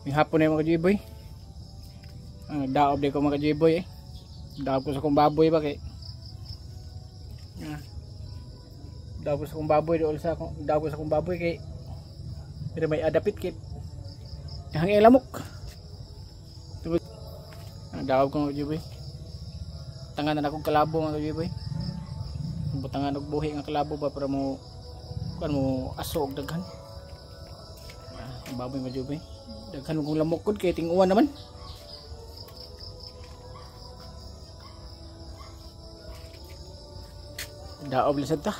May hapon na mga ka-J-boy. Daob di ko mga ka-J-boy eh. Daob ko sa kong baboy ba kay. Daob ko sa kong baboy dool sa akong daob ko sa kong baboy kay. Pero may adapit kay. Hangin lamok. Daob ko mga ka-J-boy. Tangan na akong kalabo mga ka-J-boy. Butangan og buhi nga kalabo ba para mo kuan mo aso og daghan. Ang baboy mga ka-J-boy. Daghan kong lamok kod kay tinguan naman. Daob lisod ta.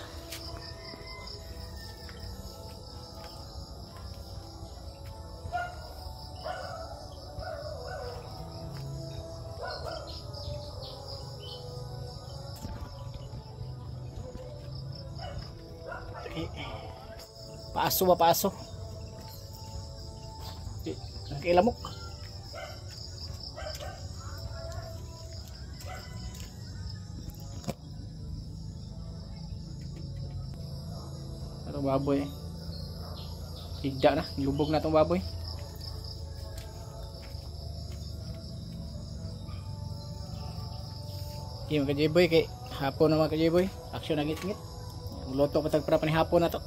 Okay. Paaso ba paaso? Okay, lamok. Atong baboy. Higda na, lubog na itong baboy. Okay mga ka-J-boy, kay hapon na mga ka-J-boy. Aksyon na ngit-ngit. Luto pa tag para panihapon na to.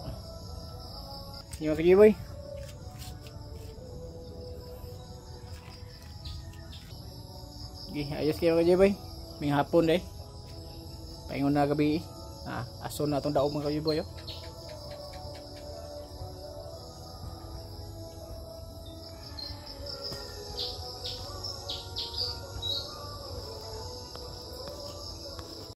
Okay mga ka-J-boy. Okay, ayos kayo mga ka-J-boy. May hapon deh. Paingon na gabi. Aso na itong daog mga ka-J-boy. Oh.